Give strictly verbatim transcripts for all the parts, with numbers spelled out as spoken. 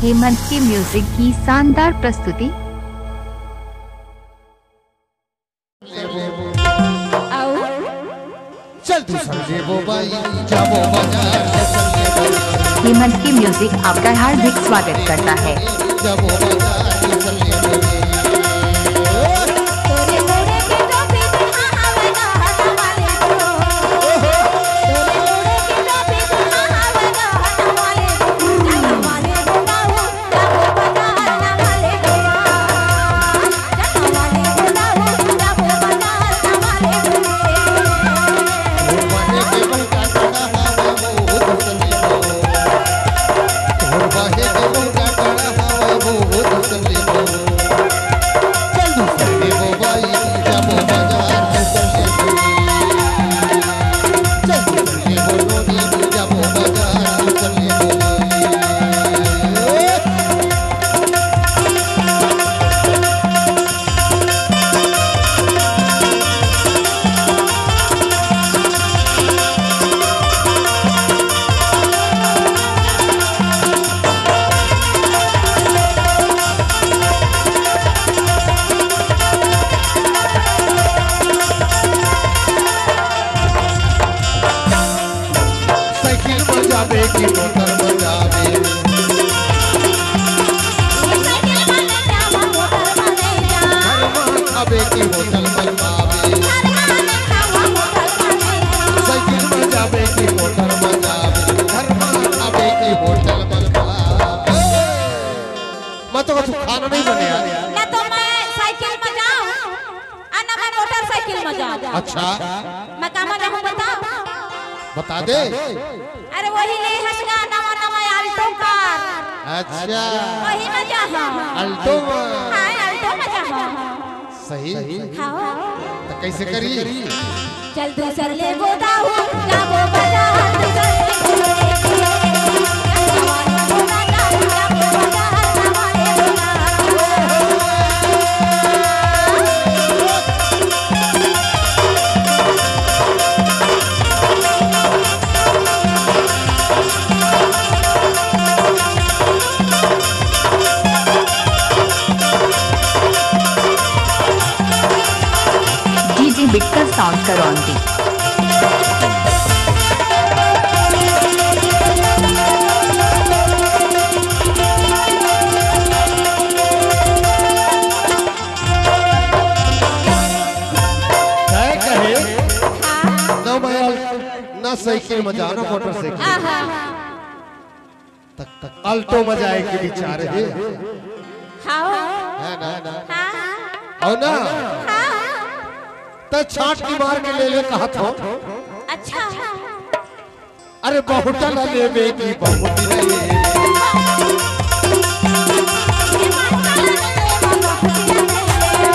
हेमंत के म्यूजिक की शानदार प्रस्तुति। चल तू संगे वो बाई, जाबो बाजार, चल संगे वो। हेमंत की म्यूजिक आपका हार्दिक स्वागत करता है। जाबो बाजार, चल संगे वो। साइकिल में जाबे कि मोटर में जाबे? घर में खाबे कि होटल में खाबे? साइकिल में जाबे कि मोटर में जाबे? घर में खाबे कि होटल में खाबे? मैं तो कुछ खाना नहीं बने यार। ना तो मैं साइकिल में जाऊं, आ ना मैं मोटरसाइकिल में जाऊं। अच्छा। मैं का में जाऊं बताओ? बता दे। अरे वही ले हसगा नवा नवा Alto कार। अच्छा। वही में जाऊं। Alto में। हाँ, Alto में जाऊं। सही। हाँ। तो कैसे करी? चल दूसर लेबो दाऊ, जाबो बाजार, दूसर लेबो दाऊ, जाबो बाजार, जाबो बाजार। DJ Bittu sound Karaundi. तय कहे, न मैं ना साइकिल में जाना, मोटरसाइकिल। आहा। तक तक Alto में जाए के विचार हे। हाँ। है ना? हाँ। हो ना? हाँ। त छाट की मार के ले ले कहत हो। अच्छा। अरे बहुटा ला लेबे कि बहुटी ला लेबे?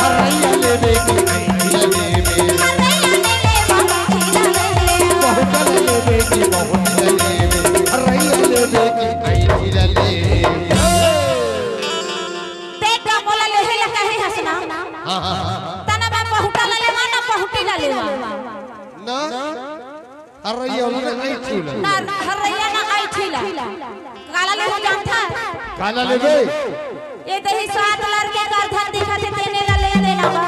हरैया लेबे कि अइठी ला लेबे? बहुटा ला लेबे कि बहुटी ला लेबे? हरैया लेबे कि अइठी ला लेबे? देख गा, मोला लेहे ला कहे हस ना। हाँ, हाँ, हाँ। तना मैं बहुटा ला लेवा ना बहुटी ला लेवा। ना। हरैया ना अइठी ला। ना, हरैया ना अइठी ला। काला लेहू जानथा? काला लेबे? ये तो ही सात लड़के कर धन दिखा थे, तेने ला ले देना बा।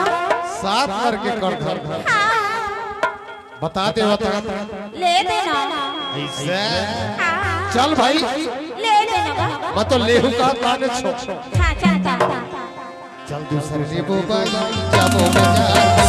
सात लड़के कर धन। हाँ। बता दे, बता। ले देना। ऐसे? हाँ। चल भाई। ले देना बा। मैं तो लेहू का ताने छो। हाँ, चल, चल। चल दूसर लेबो बाई, जाबो बाजार।